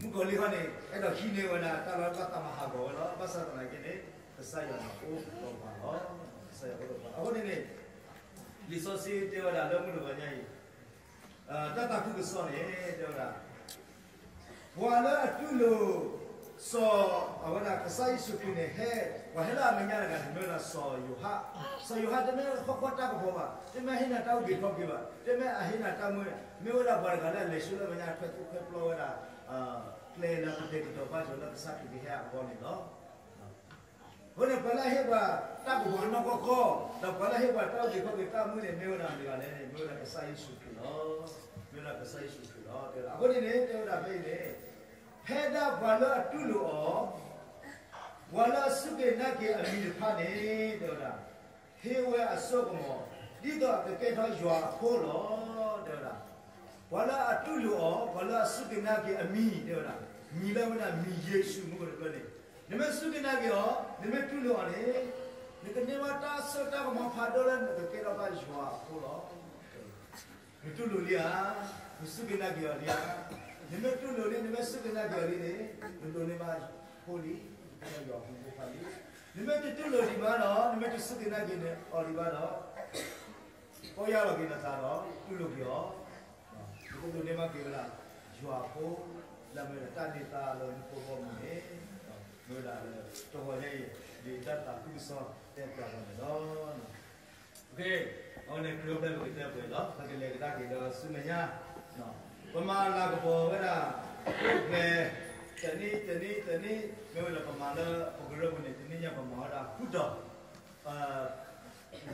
မုၣ်ကီၤလံၢ်ခီန့ၣ် အဲၣ်ဒိးဟံးန့ၢ်ဝဲဒၣ်တၢ်လီၢ်တၢ်မၤဟးဂီၤဝဲလီၤ. ဘၣ်ဆၣ်သနာ်က့န့ၣ် ကစၢ်ယွၤန့ၣ်အိၣ်ဒီးပှၤလီၤ. ကစၢ်ယွၤအိၣ်ဒီးပှၤ. အဃိန့ၣ်န့ၣ် လံာ်စီဆှံတဲဝဲဒၣ်လၢမုၢ်တဂီၤညါအံၤ တၢ်သးခုကစီၣ်န့ၣ် တဲဝဲဒၣ် ပှၤလၢအတူၢ်လိာ်စီၤ, အဝဲဒၣ်ကစၢ်ယ့ၣ်ၡူးခရံာ်န့ၣ် ဟဲ, ပှၤဟဲလၢအမဲာ်ညါတဂၤန့ၣ် မ့ၢ်ဝဲဒၣ်စီၤယိၤဟၣ်. စီၤယိၤဟၣ်တမ့ၢ်ဟီၣ်ခိၣ်တၢ်ကပီၤဘၣ်, တမ့ၢ်အဟ့ၣ်နၤတၢ်အုၣ်က့ၤခီၣ်က့ၤဘၣ်, တမ့ၢ်အဟ့ၣ်နၤတၢ်မူ, မ့ၢ်ဝဲဒၣ်ပှၤတဂၤလၢအလဲၤဆှၢလၢအမဲာ်ညါထွဲသိၣ်ထွဲပျီဝဲဒၣ် ကျဲလၢပတဲာ်ကတီၤဘၣ်က့ၤလၢကစၢ်ခရံာ်ကဟဲအဂီၢ်န့ၣ်လီၤ. အဃိန့ၣ် ပှၤလၢအဟ့ၣ်ပှၤတၢ်ကပီၤနီၢ်ကီၢ်ကီၢ်, ဒီးပှၤလၢအဟ့ၣ်ပှၤတၢ်အုၣ်က့ၤခီၣ်က့ၤတၢ်မူန့ၣ် မ့ၢ်ဝဲဒၣ်မတၤတဂၤလဲၣ်န့ၣ် မ့ၢ်ဝဲဒၣ်ကစၢ်ယ့ၣ်ၡူးခရံာ်လီၤ. မ့ၢ်ဝဲဒၣ်ကစၢ်ယ့ၣ်ၡူးခရံာ်လီၤ. အဃိန့ၣ်န့ၣ် တဲဝဲဒၣ်ဖဲအံၤန့ၣ် ဖဲဒၣ်ပှၤလၢအတူၢ်လိာ်အီၤ, ပှၤလၢအစူၢ်က့ၤနာ်က့ၤအမံၤတဖၣ်န့ၣ် တဲဝဲဒၣ် ဟ့ၣ်ဝဲအစိကမီၤ ဒ်သိးအကကဲထီၣ်ယွၤအဖိလီၤ. တဲဝဲဒၣ် ပှၤလၢအတူၢ်လိာ်အီၤ, ပှၤလၢအစူၢ်က့ၤနာ်က့ၤအမံၤ တဲဝဲဒၣ်, မံၤလၢအဝဲဒၣ်မံၤယ့ၣ်ၡူးမူကတၢၢ်န့ၣ်, နမ့ၢ်စူၢ်က့ၤနာ်က့ၤအီၤ, နမ့ၢ်တူၢ်လိာ်အီၤန့ၣ်, နကန့ၢ်ဘၣ်တၢ်စိတၢ်ကမီၤဖးဒိၣ်လၢနကကဲထီၣ်ဘၣ်ယွၤအဖိလီၤ. နတူၢ်လိာ်လံဧါ, နစူၢ်က့ၤနာ်က့ၤအီၤလံဧါ. နမ့ၢ်တူၢ်လိာ်လံ, နမ့ၢ်စူၢ်က့ၤနာ်က့ၤအီၤလံန့ၣ်, နဒိးန့ၢ်ဘၣ်ဖိလံ, နကကဲထီၣ်ယွၤအဖိမုၣ်ဖိခွါလံ. နမ့ၢ်တတူၢ်လိာ်ဒံးဘၣ်ဒီး, နမ့ၢ်တစူၢ်က့ၤနာ်က့ၤအီၤဒံးဘၣ်ဒီး ကိးယၢ်လီၤက့ၤနသးဒီး တူၢ်လိာ်က့ၤအီၤ, နကဒိးန့ၢ်ဘၣ်က့ၤဝဲဒၣ် ယွၤအဖိ, လၢအမ့ၢ်ဝဲဒၣ်တၢ်န့ၢ်သါလၢမူခိၣ်ဘီမုၢ်န့ၣ်, မ့ၢ်ဝဲဒၣ်လၢ တဂီၤညါအံၤ ဒ်တၢ်သးခုကစီၣ်တဲပှၤဂီၢ်န့ၣ်လီၤ. အဝဲန့ၣ် ခရံာ်အိၣ်ဖျဲၣ်ပကတဲပှဲၤလီၤ, ပကလဲၤကဒါက့ၤလၢဆူမဲာ်ညါ, ပမၤလၤကပီၤဝဲဒၣ် အိၣ်ဖျဲၣ် တနံၣ်တနံၣ်တနံၣ်, မ့ၢ်ဝဲဒၣ်ပမၤလၢပကရၢပူၤန့ၣ် တနံၣ်ညါပမၤဝဲဒၣ်ဃုတီၤ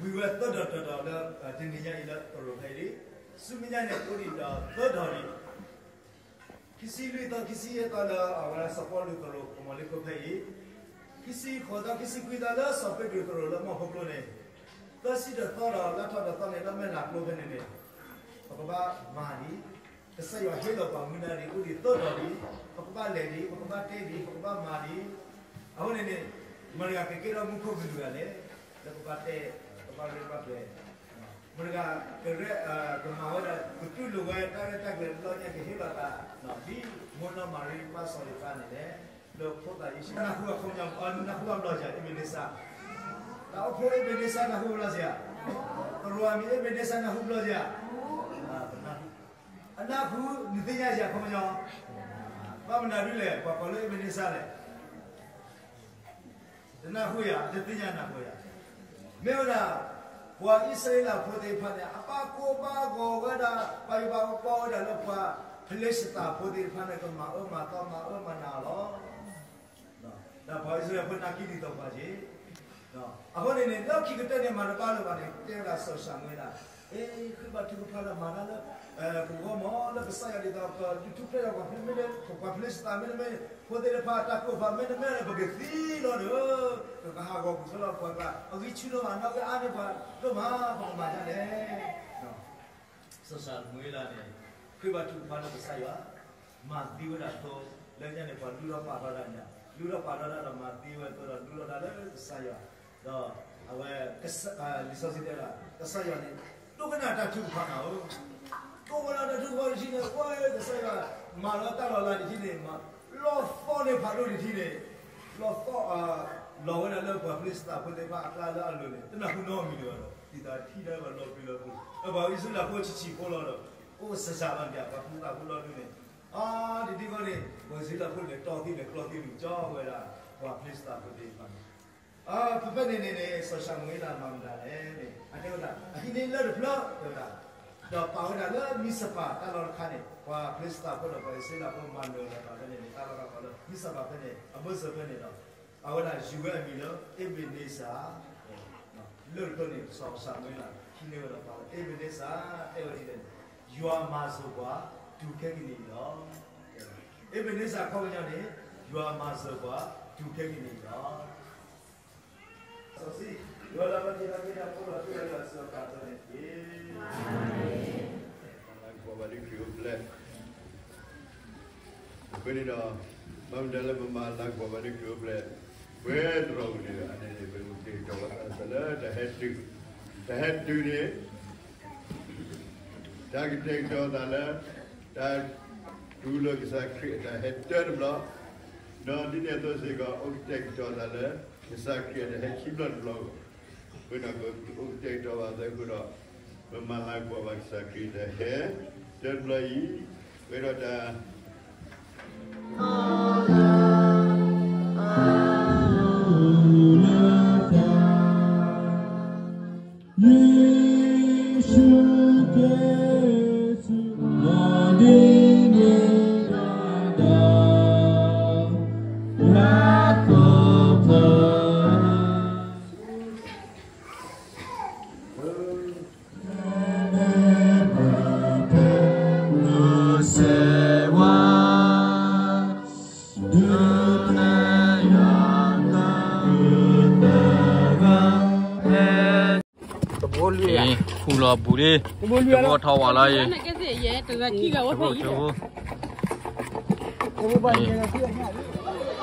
ဝံၤဝဲသၢတီၤတတီၤလၢ တနံၤညါအံၤလၢသရိာ်ဖဲအံၤလံ. ဆူမဲာ်ညါန့ၣ် အိၣ်ဒံးဒီးသၢတီၤလံ. ခံဆံလွံၢ်သီ ခံဆံယဲၢ်သီလၢအဝဲစီၤပီလူးသရိာ်ကမီၤလ့ခိၣ်ဖဲအံၤ, ခံဆံဃိးသီ ခံဆံခွံသီလၢစီၤပ့းတရူးသရိာ်လၢမီၢ်ဖိကျိန့ၣ်, သၢဆံတသီဒီးလါထီၣ်တသီန့ၣ် လၢမဲၢ်လးကျိဖဲန့ၣ်န့ၣ်, ပကဘၣ်မၤဒံး ကစၢ်ယွၤဟ့ၣ်လီၤပှၤမူဒါဒံး အိၣ်ဒံးသၢတီၤဒံး, ပကဘၣ်လဲၤဒံး ပကဘၣ်တဲဒံး ပကဘၣ်မၤဒံး. အဃိန့ၣ်န့ၣ်, မတၤတဂၤကကဲထီၣ်မူခိၣ်ကလုာ်တဂၤလဲၣ်, လၢပဘၣ်တဲ, ပဘၣ်ရဲၣ်ဘၣ်ကျဲၤ, မတၤတဂၤကရဲၣ်, ကမၤဝဲဒၣ် ကတူၢ်လိာ်ဝဲတၢ်ရဲၣ်တၢ်ကျဲၤတဘျီညါ ကဟ့ၣ်လီၤသး, ဒ်မိၢ်နီၢ်မၤရံဘၣ်စီၤယိၤသးန့ၣ်လဲၣ်, လၢဖိသၣ်ယ့ၣ်ၡူး နၢ်ဟူအခီပညီ နၢ်ဟူဘၣ်ဘျီစၢ် အ့းဘ့းနံးစၢ်, တၢ်အိၣ်ဖှိၣ်အ့းဘ့းနံးစၢ် နၢ်ဟူဘၣ်ဘျီစၢ်ဧါ, သရိာ်အမံၤအ့းဘ့းနံးစၢ် နၢ်ဟူဘၣ်ဘျီစၢ်ဧါ, အနၢ်ဟူ, နသ့ၣ်ညါစၢ်အခီပညီ, ဘၣ်မနုၤဒ်လဲၣ် ပှၤကိးလၢအ့းဘ့းနံးစၢ်လဲၣ် တနၢ်ဟူယၤ တသ့ၣ်ညါနၢ်ဟူယၤ, မ့ၢ်ဝဲဒၣ် ပှၤအံၣ်စရ့လးဖိသ့ၣ်တဖၣ်န့ၣ် အဘၣ်ကိၢ်ဘၣ်ဂီၤဝဲဒၣ် ပှၤယိၤဘးအပီဝဲဒၣ်လၢပှၤဖလ့ၡသးဖိသ့ၣ်တဖၣ်န့ၣ် ကမၤအၢမၤသီမၤအၢမၤနးအီၤလီၤ. ဒီးပှၤအံၣ်စရ့လးဖိနာ်က့ဒ်သိးပှၤက့ၤ, အဃိန့ၣ်န့ၣ် လၢခံကတၢၢ်န့ၣ် မၤတဘၣ်လၢၤဘၣ်န့ၣ် တဲဝဲဒၣ်စီၤၡၤမူၤအ့လး, အ့ ဃ့ဘါထုကဖၣ်ဒီးမၤတၢ်လၢ ပဂီၢ်မး လၢကစၢ်ယွၤဒ်သိး ပဒုးထူၣ်ဖျဲးဒီးပှၤဖလ့ၡသး မ့တမ့ၢ် ပှၤဖလ့ၡသး မ့တမ့ၢ် ဖိသ့ၣ်တဖၣ်တၢ်ကိၢ်ဖး မ့တမ့ၢ်လၢ ပကသံလီၤဒီး ပကဟးဂီၤပူၤဖျဲးလီၤပှၤကျါ အဂံၢ်ဆူၣ်လၢမၤနီၣ်ဂံၢ်အါန့ၢ်ပှၤဒိၣ်မး ပကမၤဒ်လဲၣ်. စီၤၡၤမူၤအ့လးန့ၣ် ဃ့ဘါထုကဖၣ်လၢကစၢ်ယွၤ မၤသံဝဲဒၣ်သိ လၢညါန့ၣ် ပှၤလုၢ်ထီၣ်ပာ်ထီၣ်တၢ်ညါ လုၢ်ထီၣ်ပာ်ထီၣ်တၢ်ဒီးမၤသံဝဲသိဒီး လုၢ်ထီၣ်တၢ်လၢကစၢ်ယွၤ ဒီးအဝဲ လံာ်စီဆှံတဲဝဲဒၣ် ကစၢ်ယွၤန့ၣ် ဒိကနၣ်တၢ်ထုကဖၣ်နၤဧၢ, ဒိကနၣ်တၢ်ထုကဖၣ်တထံၣ်န့ၣ် ပှၤကစၢ်ယွၤ မၤလီၤတၢ်လီၤလးတထံၣ်န့ၣ် လီၤသီန့ၢ်ဖးဒိၣ်တထံၣ်န့ၣ် လီၤသီ လီၤဝဲဒၣ်လၢပှၤဖလ့ၡသးဖိသ့ၣ်တဖၣ်အကျါလၢအလိၤန့ၣ် တနၢ်ဟူနီတမံၤဒံးဘၣ်ဒီး ဒ်သိးထံၣ်ဒၣ်ဝဲလီၤပျံၤလီၤပူၤ ဒီးပှၤအံၣ်စရ့လးဖိဆံးဆံးဖိလီၤဒီး အိၣ်စှၤစှၤဘၣ်န့ၣ် ပှၤဖလ့ၡသးဖိလီၤဒုးန့ၣ် အါ တဒ်ဃီန့ၣ် ပှၤအံၣ်စရ့လးဖိလဲၤတီသံလဲၤကျီသံန့ၣ် ကၠီဝဲဒၣ် ပှၤဖလ့ၡသးဖိသ့ၣ်တဖၣ်န့ၣ် ဖဲဖဲန့ၣ်န့ၣ်န့ၣ် စီၤၡၤမူၤအ့လးမၤမတၤလဲၣ်န့ၣ် အတဲဝဲဒၣ် အဟံးန့ၢ်လၢၢ်တဖျၢၣ် တဲဝဲဒၣ် ဒီးပာ်ဝဲဒၣ်လၢမံစပၤတၢ်လီၢ်တခါန့ၣ် ပှၤဖလ့ၡသးဖိဒီးပှၤအံၣ်စရ့လးဖိမၤနၢၤလီၤသးဖဲန့ၣ်န့ၣ် တၢ်လီၢ်တခါလၢ မံစပၤဖဲန့ၣ် အဘၢၣ်စၢၤဖဲန့ၣ်ဒီး အဝဲဒၣ်ယုၢ်ဝဲအမံၤလၢ အ့းဘ့းနံးစၢ် လၢၢ်တဖျၢၣ်န့ၣ် စီၤၡၤမူၤအ့လး ဟံးန့ၢ်ဝဲဒီးပာ်လၢ အ့းဘ့းနံးစၢ် တဲဝဲဒ်လဲၣ်န့ၣ် ယွၤမၤစၢၤပှၤ တူၢ်ခဲကနံၣ်အံၤလီၤ. အ့းဖ့းစူး အခီပညီန့ၣ် ယွၤမၤစၢၤပှၤ တူၢ်ခဲကနံၣ်အံၤလီၤ. စီဆှံ ယွၤလၢပှၤသ့ၣ်တဖၣ် မ့ၢ်တၢ်ဖိလီၤ သုဝဲလၢအစၢၤအပှၤအသိးန့ၣ်တက့ၢ်. ပမၤလၤကပီၤဘၣ်လၢခရံာ်အိၣ်ဖျဲၣ် အဃိန့ၣ်ဒီး ဘၣ်မနုၤလၢပမၤလၤကပီၤဘၣ်လၢခရံာ်အိၣ်ဖျဲၣ် ပှဲၤတရီၣ်ပူၤန့ၣ် အန့ၣ်န့ၣ် ပကတဲာ်ကတီၤဘၣ်သးလၢ တၢ်ဟဲတုၤ, တၢ်ဟဲတုၤန့ၣ် တၢ်ကတဲာ်ကတီၤသးလၢ တၢ်တူၢ်လိာ်ကစၢ်ခရံာ်အတၢ်ဟဲတၢတဘျီ, ဒီးဒ်န့ၣ်အသိးစ့ၢ်ကီး အိၣ်ကတဲာ်ကတီၤသးလၢ ကစၢ်ခရံာ်အတၢ်ဟဲခံဘျီတဘျီအဂီၢ်, အဃိဒီးပအိၣ်ကတဲာ်ကတီၤဘၣ်သးအ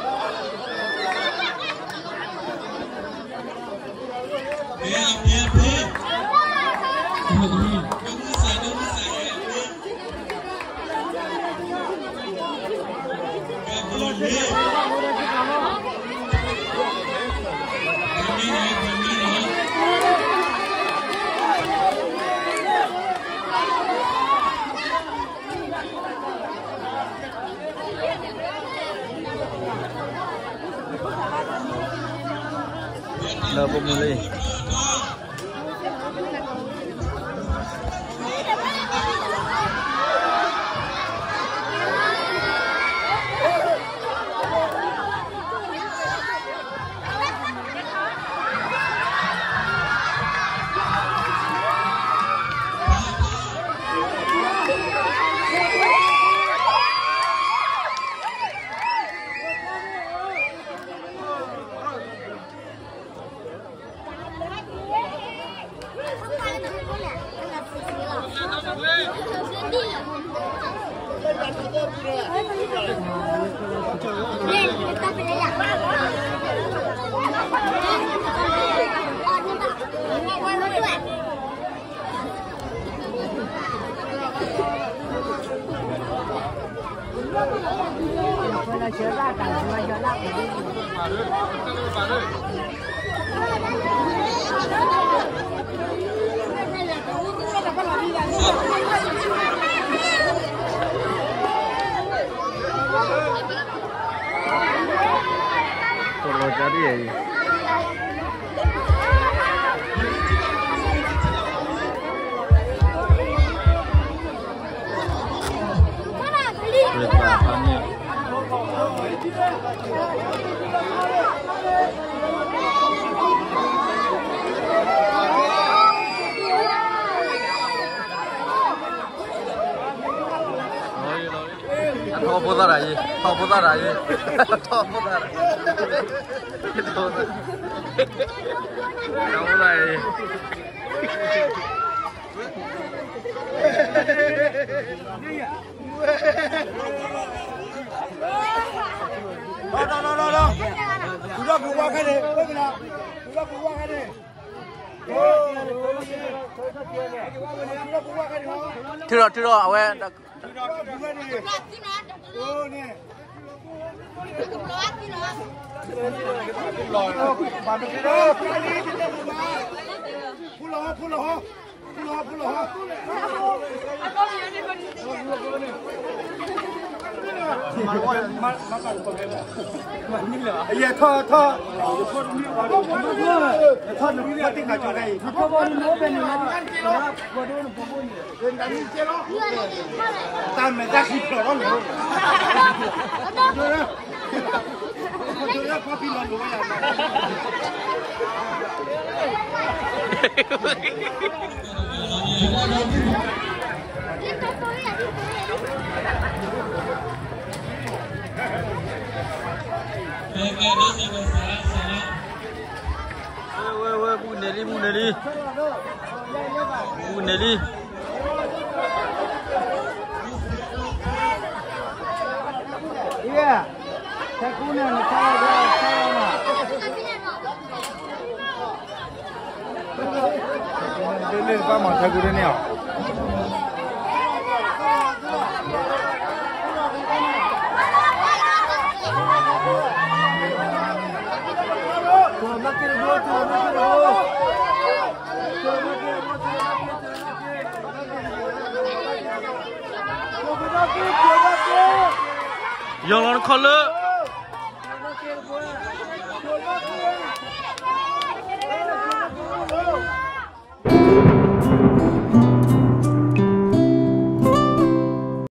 ဃိဒီး ပမၤလၤကပီၤဘၣ်ကစၢ်ခရံာ်တၢ်ဟဲတၢတဘျီအံၤ, ပှဲၤဒီးတၢ် တဘိလွံၢ်, ဖူလီၤပူၤလံ, တဘိထီၣ်ဝးလီၤအံၤ, တဘိ, တဘိ, တဘိ, လၢပမုၢ်လံ တလီၤကါဒ်အံၤ ရပာ်ဖးန့ၣ် အထီၣ်ဖိသၣ်တၢ်အံၤ, ထီၣ်ဖိသၣ်တၢ်အံၤ, ထီၣ်ဖိသၣ်တၢ်, ထီၣ်ဖိသၣ်တၢ်အံၤ, ဒီး, ဒီး, ဒီး, ဒီး, ဒီး, ပူၤထီၣ်ပူၤဝါခဲန့ၣ်, ပူၤထီၣ်ပူၤဝါခဲန့ၣ်, ထုးထီၣ်, ထုးထီၣ်, အဝဲ ထုးထီၣ်ပူၤဝါခဲန့ၣ်, ဖူလီၤ, ဖူလီၤ, ဖူလီၤ, ဖူလီၤ, ယဲၢ်ထီၣ်, ထီၣ်, ထီၣ်နွံဘၣ်တ့ၢ်ခးကၠီတၢ်အံၤ, တၢ်မဲာ်တၢ်ခံဖျိးထီၣ်န့ၣ်, တၢ်ဖီၣ်ဖံးလီၤလိၤဝဲယၤန့ၣ် ကဲ ကဲ ဒ်သိးကစး စး ဝဲ ဝဲ ဝဲ ဘူးန့ၢ်လံ ဘူးန့ၢ်လံ ဘူးန့ၢ်လံ ထဲကူန့ၣ် နထဲကူန့ၣ် ထဲကူန့ၣ် လၢ လၢ ပၢ်မၤထဲကူန့ၣ်အီၤ ယီၤလီၤနခီလၢ Thank you.